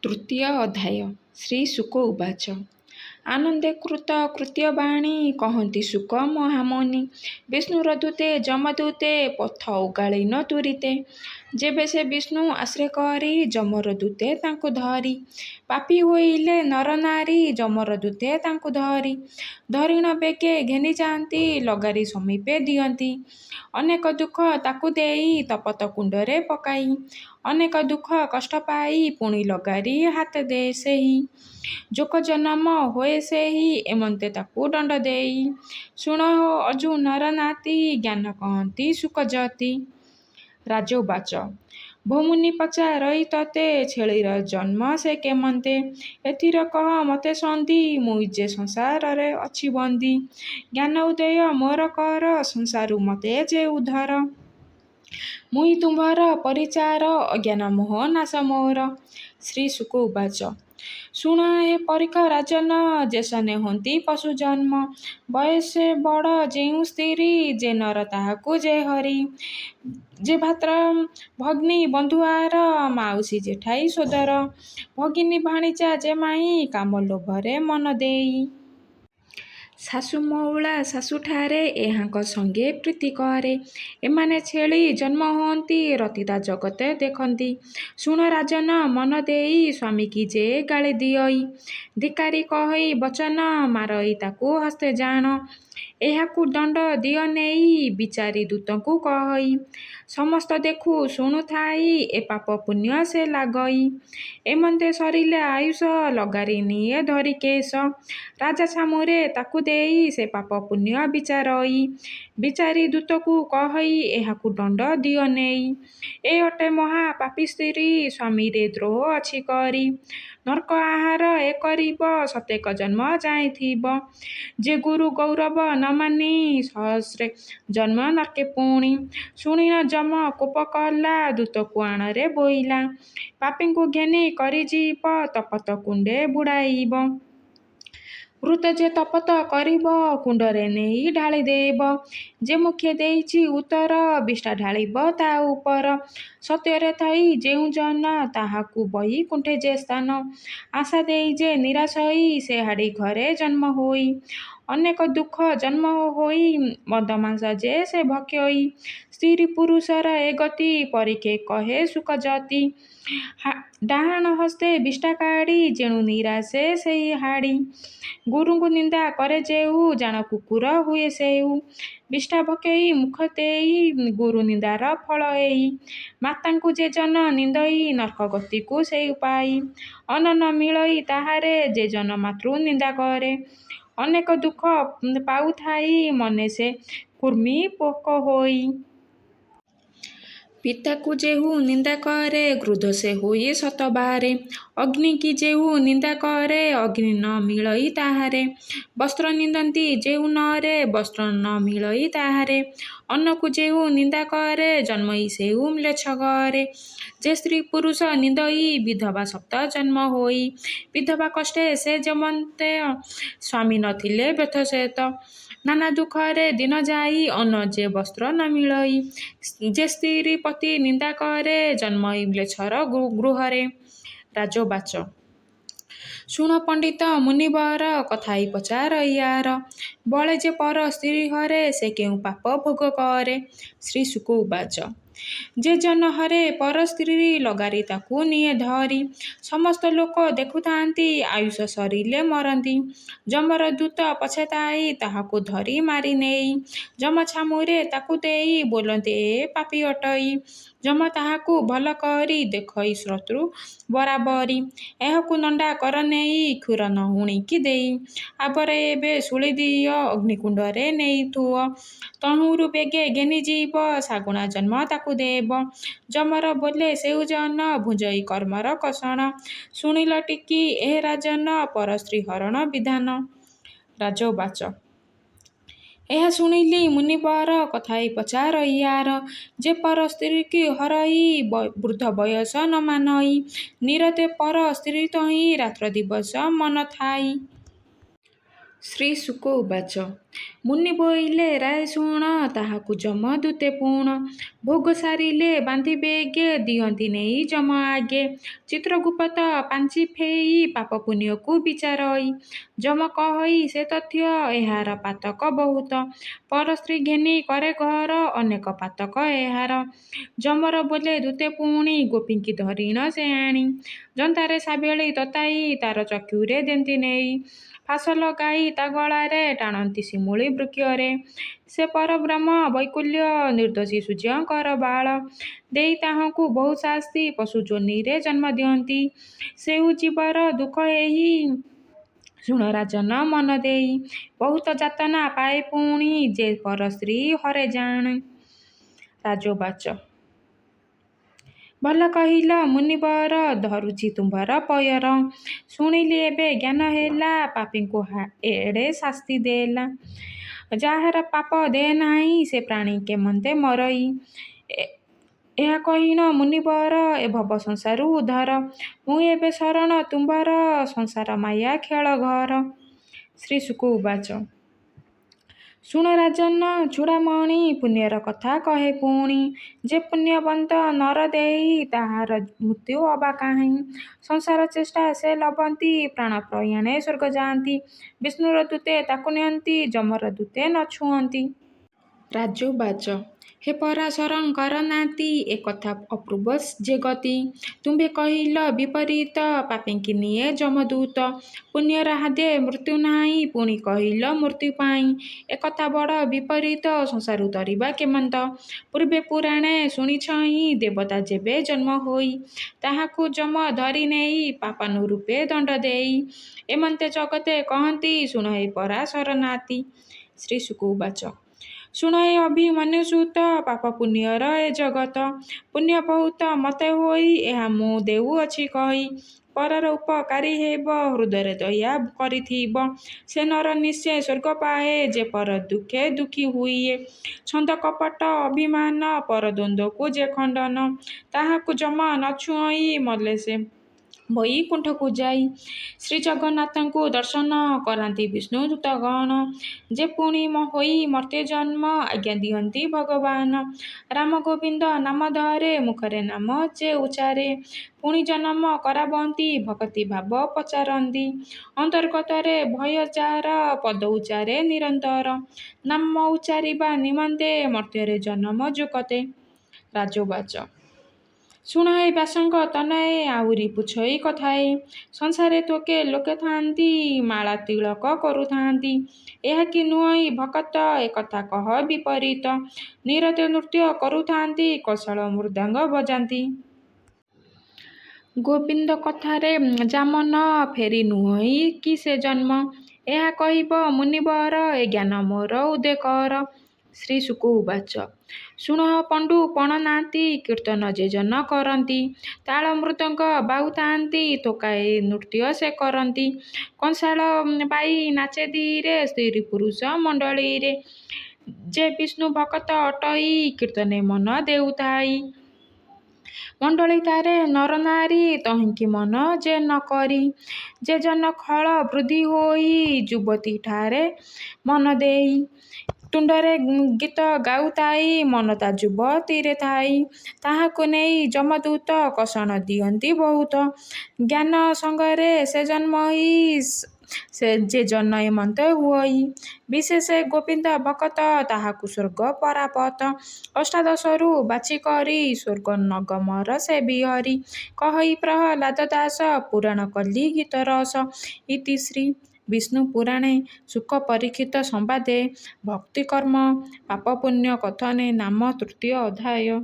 ତୃତୀୟ ଅଧ୍ୟାୟ। ଶ୍ରୀଶୁକ ଉବାଚ। ଆନନ୍ଦେ କୃତ କୃତ୍ୟ ବାଣୀ କହନ୍ତି ଶୁକ ମହାମୁନି। ବିଷ୍ଣୁର ଦୂତେ ଯମଦୂତେ ପଥ ଓଗାଳିଣ ତୁରିତେ। ଯେବେ ସେ ବିଷ୍ଣୁ ଆଶ୍ରେ କରି ଯମର ଦୂତେ ତାଙ୍କୁ ଧରି। ପାପୀ ହୋଇଲେ ନରନାରୀ ଯମର ଦୂତେ ତାଙ୍କୁ ଧରି। ଧରିଣ ବେଗେ ଘେନି ଯାନ୍ତି ଲଗାରି ସମୀପେ ଦିଅନ୍ତି। ଅନେକ ଦୁଃଖ ତାକୁ ଦେଇ ତପତ କୁଣ୍ଡରେ ପକାଇ। ଅନେକ ଦୁଃଖ କଷ୍ଟ ପାଇ ପୁଣି ଲଗାରି ହାତେ ସେହି। ଯୋକ ଜନମ ହୋଏ ସେହି ଏମନ୍ତେ ତାକୁ ଦଣ୍ଡ ଦେଇ। ଶୁଣ ହୋ ଅର୍ଜୁନର ନାତି ଜ୍ଞାନ କହନ୍ତି ଶୁକ ଯତି। ରାଜୋବାଚ। ଭୋ ମୁନି ପଚାରଇ ତୋତେ ଛେଳିର ଜନ୍ମ ସେ କେମନ୍ତେ। ଏଥିର କହ ମୋତେ ସନ୍ଧି ମୁଇଁ ଯେ ସଂସାରରେ ଅଛି ବନ୍ଦୀ। ଜ୍ଞାନ ଉଦୟ ମୋର କର ସଂସାରୁ ମୋତେ ଯେ ଉଦ୍ଧର। ମୁହିଁ ତୁମ୍ଭର ପରିଚାର ଅଜ୍ଞାନ ମୋହ ନାଶ ମୋର। ଶ୍ରୀଶୁକ ଉବାଚ। ଶୁଣ ହେ ପରୀକ୍ଷିତ ରାଜନ ଯେସନେ ହୋନ୍ତି ପଶୁ ଜନ୍ମ। ବୟସେ ବଡ଼ ଯେଉଁ ସ୍ତିରୀ ଯେ ନର ତାହାକୁ ଯେ ହରି। ଯେ ଭ୍ରାତା ଭଗ୍ନୀ ବନ୍ଧୁ ଆର ମାଉସୀ ଜେଠାଇ ସୋଦର। ଭଗିନୀ ଭାଣିଜା ଯେ ମାଇଁ କାମ ଲୋଭରେ ମନ ଦେଇ। ଶାଶୁ ମଉଳା ଶାଶୁଠାରେ ଏହାଙ୍କ ସଙ୍ଗେ ପ୍ରୀତି କରେ। ଏମାନେ ଛେଳି ଜନ୍ମ ହୋନ୍ତି ରତିତା ଜଗତେ ଦେଖନ୍ତି। ଶୁଣ ରାଜନ ମନ ଦେଇ ସ୍ୱାମୀକି ଯେ ଗାଳି ଦିଅଇ। ଧିକ୍କାରି କହଇ ବଚନ ମାରଇ ତାକୁ ହସ୍ତେ ଜାଣ। ଏହାକୁ ଦଣ୍ଡ ଦିଅ ନେଇ ବିଚାରି ଦୂତଙ୍କୁ କହଇ। ସମସ୍ତେ ଦେଖୁ ଶୁଣୁଥାଇ ଏ ପାପ ପୁଣ୍ୟ ସେ ଲାଗଇ। ଏମନ୍ତେ ସରିଲେ ଆୟୁଷ ଲଗାରି ନିଏ ଧରି କେଶ। ରାଜା ଛାମୁରେ ତାକୁ ଦେଇ ସେ ପାପ ପୁଣ୍ୟ ବିଚାରଇ। ବିଚାରି ଦୂତକୁ କହଇ ଏହାକୁ ଦଣ୍ଡ ଦିଅ ନେଇ। ଏ ଅଟେ ମହା ପାପୀ ସ୍ତ୍ରୀ ସ୍ୱାମୀରେ ଦ୍ରୋହ ଅଛି କରି। ନର୍କ ଆହାର ଏ କରିବ ଶତେକ ଜନ୍ମ ଯାଏ ଥିବ। ଯେ ଗୁରୁ ଗୌରବ ନ ମାନି ସହସ୍ରେ ଜନ୍ମ ନର୍କେ ପୁଣି। ଶୁଣିଣ ଯମ କୋପ କଲା ଦୂତକୁ ଆଣରେ ବୋଇଲା। ପାପୀଙ୍କୁ ଘେନି କରି ଯିବ ତପତ କୁଣ୍ଡେ ବୁଡ଼ାଇବ। ଘୃତ ଯେ ତପତ କରିବ କୁଣ୍ଡରେ ନେଇ ଢାଳିଦେବ। ଯେ ମୁଖେ ଦେଇଛି ଉତ୍ତର ବିଷ୍ଠା ଢାଳିବ ତା ଉପର। ସତ୍ୟରେ ଥାଇ ଯେଉଁ ଜନ ତାହାକୁ ବଇକୁଣ୍ଠେ ଯେ ସ୍ଥାନ। ଆଶା ଦେଇ ଯେ ନିରାଶଇ ସେ ହାଡ଼ି ଘରେ ଜନ୍ମ ହୋଇ। ଅନେକ ଦୁଃଖ ଜନ୍ମ ହୋଇ ମଦ ମାଂସ ଯେ ସେ ଭକ୍ଷଇ। ସ୍ତିରୀ ପୁରୁଷର ଏ ଗତି ପରୀକ୍ଷେ କହେ ଶୁକ ଯତି। ଡାହାଣ ହସ୍ତେ ବିଷ୍ଠା କାଢ଼ି ଯେଣୁ ନିରାଶେ ସେହି ହାଡ଼ି। ଗୁରୁଙ୍କୁ ନିନ୍ଦା କରେ ଯେହୁ ଜାଣ କୁକୁର ହୁଏ ସେହୁ। ବିଷ୍ଠା ଭକ୍ଷଇ ମୁଖ ଦେଇ ଗୁରୁ ନିନ୍ଦାର ଫଳ ଏହି। ମାତାଙ୍କୁ ଯେ ଜନ ନିନ୍ଦଇ ନର୍କ ଗତିକୁ ସେହୁ ପାଇ। ଅନ୍ନ ନ ମିଳଇ ତାହାରେ ଯେ ଜନ ମାତୃ ନିନ୍ଦା କରେ। ଅନେକ ଦୁଃଖ ପାଉଥାଇ ମନେ ସେ କୃମି ପୋକ ହୋଇ। ପିତାକୁ ଯେହୁ ନିନ୍ଦା କରେ ଗୃଧ୍ର ସେ ହୋଇ ଶତବାରେ। ଅଗ୍ନିକି ଯେହୁ ନିନ୍ଦା କରେ ଅଗ୍ନି ନ ମିଳଇ ତାହାରେ। ବସ୍ତ୍ର ନିନ୍ଦନ୍ତି ଯେହୁ ନରେ ବସ୍ତ୍ର ନ ମିଳଇ ତାହାରେ। ଅନ୍ନକୁ ଯେହୁ ନିନ୍ଦା କରେ ଜନ୍ମଇ ସେହୁ ମ୍ଳେଚ୍ଛ ଘରେ। ଯେ ସ୍ତ୍ରୀ ପୁରୁଷ ନିନ୍ଦଇ ବିଧବା ସପ୍ତ ଜନ୍ମ ହୋଇ। ବିଧବା କଷ୍ଟେ ସେ ଯେମନ୍ତ ସ୍ୱାମୀ ନ ଥିଲେ ବ୍ୟଥ ସେତ। ନାନା ଦୁଃଖରେ ଦିନ ଯାଇ ଅନ୍ନ ଯେ ବସ୍ତ୍ର ନ ମିଳଇ। ଯେ ସ୍ତ୍ରୀ ପତି ନିନ୍ଦା କରେ ଜନ୍ମଇ ମ୍ଳେଚ୍ଛର ଗୃହରେ। ରାଜୋବାଚ। ଶୁଣ ପଣ୍ଡିତ ମୁନିବର କଥାଇ ପଚାରଇ ଆର। ବଳେ ଯେ ପର ସ୍ତ୍ରୀ ହରେ ସେ କେଉଁ ପାପ ଭୋଗ କରେ। ଶ୍ରୀଶୁକ ଉବାଚ। ଯେ ଜନ ହରେ ପର ସ୍ତ୍ରୀ ଲଗାରି ତାକୁ ନିଏ ଧରି। ସମସ୍ତ ଲୋକ ଦେଖୁଥାନ୍ତି ଆୟୁଷ ସରିଲେ ମରନ୍ତି। ଯମର ଦୂତ ପଛେ ଥାଇ ତାହାକୁ ଧରି ମାରି ନେଇ। ଯମ ଛାମୁରେ ତାକୁ ଦେଇ ବୋଲନ୍ତି ଏ ପାପୀ ଅଟଇ। ଯମ ତାହାକୁ ଭଲ କରି ଦେଖଇ ଶତ୍ରୁ ବରାବରି। ଏହାକୁ ନଣ୍ଡା କର ନେଇ କ୍ଷୁର ନହୁଣିକି ଦେଇ। ଆବରେ ଏବେ ଶୂଳି ଦିଅ ଅଗ୍ନିକୁଣ୍ଡରେ ନେଇ ଥୁଅ। ତହୁଁରୁ ବେଗେ ଘେନିଯିବ ଶାଗୁଣା ଜନ୍ମ ତାକୁ ଦେବ। ଯମର ବୋଲେ ସେହୁ ଜନ ଭୁଞ୍ଜଇ କର୍ମର କଷଣ। ଶୁଣିଲ ଟିକି ହେ ରାଜନ ପର ସ୍ତ୍ରୀ ହରଣ ବିଧାନ। ରାଜୋବାଚ। ଏହା ଶୁଣିଲି ମୁନିବର କଥାଇ ପଚାରଇ ଆର। ଯେ ପର ସ୍ତ୍ରୀକି ହରଇ ବୃଦ୍ଧ ବୟସ ନ ମାନଇ। ନିରତେ ପର ସ୍ତ୍ରୀ ତହିଁ ରାତ୍ର ଦିବସ ମନ ଥାଇ। ଶ୍ରୀଶୁକ ଉବାଚ। ମୁନି ବୋଇଲେ ରାୟ ଶୁଣ ତାହାକୁ ଯମଦୂତେ ପୁଣ। ଭୋଗ ସାରିଲେ ବାନ୍ଧି ବେଗେ ଦିଅନ୍ତି ନେଇ ଯମ ଆଗେ। ଚିତ୍ରଗୁପତ ପାଞ୍ଚି ଫେଇ ପାପ ପୁଣ୍ୟକୁ ବିଚାରଇ। ଯମ କହଇ ସେ ତଥ୍ୟ ଏହାର ପାତକ ବହୁତ। ପରସ୍ତ୍ରୀ ଘେନି କରେ ଘର ଅନେକ ପାତକ ଏହାର। ଯମର ବୋଲେ ଦୂତେ ପୁଣି ଗୋପୀଙ୍କି ଧରିଣ ସେ ଆଣି। ଯନ୍ତାରେ ଶାବେଳି ତତାଇ ତାର ଚକ୍ଷୁରେ ଦେନ୍ତି ନେଇ। ଫାଶ ଲଗାଇ ତା ଗଳାରେ ଟାଣନ୍ତି ଶିମୁଳି ବୃକ୍ଷରେ। ସେ ପରବ୍ରହ୍ମ ବୈକୁଲ୍ୟ ନିର୍ଦ୍ଦୋଷୀ ସୂର୍ଯ୍ୟଙ୍କର ବାଳ। ଦେଇ ତାହାଙ୍କୁ ବହୁ ଶାସ୍ତି ପଶୁ ଯୋନିରେ ଜନ୍ମ ଦିଅନ୍ତି। ସେହୁ ଜୀବର ଦୁଃଖ ଏହି ଶୁଣ ରାଜନ ମନ ଦେଇ। ବହୁତ ଯାତନା ପାଏ ପୁଣି ଯେ ପରସ୍ତ୍ରୀ ହରେ ଜାଣି। ରାଜୋବାଚ। ଭଲ କହିଲ ମୁନିବର ଧରୁଛି ତୁମ୍ଭର ପୟର। ଶୁଣିଲି ଏବେ ଜ୍ଞାନ ହେଲା ପାପୀଙ୍କୁ ଏଡ଼େ ଶାସ୍ତି ଦେଲା। ଯାହାର ପାପ ଦେହେ ନାହିଁ ସେ ପ୍ରାଣୀ କେମନ୍ତେ ମରଇ। ଏହା କହିଣ ମୁନିବର ଏ ଭବ ସଂସାରୁ ଉଦ୍ଧର। ମୁଁ ଏବେ ଶରଣ ତୁମ୍ଭର ସଂସାର ମାୟା ଖେଳ ଘର। ଶ୍ରୀଶୁକ ଉବାଚ। ଶୁଣ ରାଜନ ଚୂଡ଼ାମଣି ପୁଣ୍ୟର କଥା କହେ ପୁଣି। ଯେ ପୁଣ୍ୟବନ୍ତ ନର ଦେହୀ ତାହାର ମୃତ୍ୟୁ ଅବା କାହିଁ। ସଂସାର ଚେଷ୍ଟା ସେ ଲଭନ୍ତି ପ୍ରାଣ ପ୍ରୟାଣେ ସ୍ୱର୍ଗ ଯାନ୍ତି। ବିଷ୍ଣୁର ଦୂତେ ତାକୁ ନିଅନ୍ତି ଯମର ଦୂତେ ନ ଛୁଅନ୍ତି। ରାଜୋବାଚ। ହେ ପରାଶରଙ୍କର ନାତି ଏ କଥା ଅପୂର୍ବ ଯେ ଗତି। ତୁମ୍ଭେ କହିଲ ବିପରୀତ ପାପୀଙ୍କି ନିଏ ଯମଦୂତ। ପୁଣ୍ୟର ହାଦ୍ୟେ ମୃତ୍ୟୁ ନାହିଁ ପୁଣି କହିଲ ମୃତ୍ୟୁ ପାଇଁ। ଏ କଥା ବଡ଼ ବିପରୀତ ସଂସାରୁ ତରିବା କେମନ୍ତ। ପୂର୍ବେ ପୁରାଣେ ଶୁଣିଛଇଁ ଦେବତା ଯେବେ ଜନ୍ମ ହୋଇ। ତାହାଙ୍କୁ ଯମ ଧରି ନେଇ ପାପାନୁରୂପେ ଦଣ୍ଡ ଦେଇ। ଏମନ୍ତେ ଜଗତେ କହନ୍ତି ଶୁଣ ହେ ପରାଶର ନାତି। ଶ୍ରୀଶୁକ ଉବାଚ। ଶୁଣ ହେ ଅଭିମନ୍ୟୁସୁତ ପାପ ପୁଣ୍ୟର ଏ ଜଗତ। ପୁଣ୍ୟ ବହୁତ ମତେ ହୋଇ ଏହା ମୁଁ ଦେଉଅଛି କହି। ପରର ଉପକାରୀ ହେବ ହୃଦୟରେ ଦୟା କରିଥିବ। ସେ ନର ନିଶ୍ଚେ ସ୍ୱର୍ଗ ପାହେ ଯେ ପର ଦୁଃଖେ ଦୁଃଖୀ ହୁଏ। ଛନ୍ଦ କପଟ ଅଭିମାନ ପର ଦ୍ୱନ୍ଦ୍ୱକୁ ଯେ ଖଣ୍ଡନ। ତାହାକୁ ଯମ ନ ଛୁଅଁଇ ମଲେ ସେ ବଇକୁଣ୍ଠକୁ ଯାଇ। ଶ୍ରୀଜଗନ୍ନାଥଙ୍କୁ ଦର୍ଶନ କରାନ୍ତି ବିଷ୍ଣୁ ଦୂତଗଣ। ଯେ ପୁଣି ହୋଇ ମର୍ତ୍ତ୍ୟେ ଜନ୍ମ ଆଜ୍ଞା ଦିଅନ୍ତି ଭଗବାନ। ରାମ ଗୋବିନ୍ଦ ନାମ ଧରେ ମୁଖରେ ନାମ ଯେ ଉଚ୍ଚାରେ। ପୁଣି ଜନମ କରାବନ୍ତି ଭକତି ଭାବ ପଚାରନ୍ତି। ଅନ୍ତର୍ଗତରେ ଭୟ ଯାର ପଦ ଉଚ୍ଚାରେ ନିରନ୍ତର। ନାମ ଉଚ୍ଚାରିବା ନିମନ୍ତେ ମର୍ତ୍ତ୍ୟରେ ଜନମ ଯୁଗତେ। ରାଜୋବାଚ। ଶୁଣ ହେ ବ୍ୟାସଙ୍କ ତନୟେ ଆହୁରି ପୁଛଇ କଥାୟେ। ସଂସାରେ ଥୋକେ ଲୋକେ ଥାନ୍ତି ମାଳା ତିଳକ କରୁଥାନ୍ତି। ଏହା କି ନୁହଇ ଭକତ ଏ କଥା କହ ବିପରୀତ। ନିରତେ ନୃତ୍ୟ କରୁଥାନ୍ତି କଂସାଳ ମୃଦଙ୍ଗ ବଜାନ୍ତି। ଗୋବିନ୍ଦ କଥାରେ ଯା ମନ ଫେରି ନୁହଇ କି ସେ ଜନ୍ମ। ଏହା କହିବ ମୁନିବର ଏ ଜ୍ଞାନ ମୋର ଉଦୟ କର। ଶ୍ରୀଶୁକ ଉବାଚ। ଶୁଣ ହୋ ପଣ୍ଡୁ ପଣ ନାତି କୀର୍ତ୍ତନ ଯେ ଜନ କରନ୍ତି। ତାଳ ମୃଦଙ୍ଗ ବାହୁଥାନ୍ତି ଥୋକାଏ ନୃତ୍ୟ ସେ କରନ୍ତି। କଂସାଳ ବାଇ ନାଚେ ଧୀରେ ସ୍ତ୍ରୀ ପୁରୁଷ ମଣ୍ଡଳୀରେ। ଯେ ବିଷ୍ଣୁ ଭକତ ଅଟଇ କୀର୍ତ୍ତନେ ମନ ଦେଉଥାଇ। ମଣ୍ଡଳୀ ତାରେ ନରନାରୀ ତହିଁକି ମନ ଯେ ନ କରି। ଯେ ଜନ ଖଳ ବୃଦ୍ଧି ହୋଇ ଯୁବତୀଠାରେ ମନ ଦେଇ। ତୁଣ୍ଡରେ ଗୀତ ଗାଉଥାଇ ମନ ତା ଯୁବତୀରେ ଥାଇ। ତାହାକୁ ନେଇ ଯମଦୂତ କଷଣ ଦିଅନ୍ତି ବହୁତ। ଜ୍ଞାନ ସଙ୍ଗରେ ସେ ଜନ୍ମଇ ଯେ ଜନ ଏମନ୍ତ ହୁଅଇ। ବିଶେଷେ ଗୋବିନ୍ଦ ଭକତ ତାହାକୁ ସ୍ୱର୍ଗ ପରାପତ। ଅଷ୍ଟାଦଶରୁ ବାଛି କରି ସ୍ୱର୍ଗ ନଗମର ସେବି ହରି। କହଇ ପ୍ରହ୍ଲାଦ ଦାସ ପୁରାଣ କଲି ଗୀତ ରସ। ଇତି ଶ୍ରୀ ବିଷ୍ଣୁପୁରାଣେ ଶୁକ ପରୀକ୍ଷିତ ସମ୍ବାଦେ ଭକ୍ତିକର୍ମ ପାପପୁଣ୍ୟ କଥନେ ନାମ ତୃତୀୟ ଅଧ୍ୟାୟ।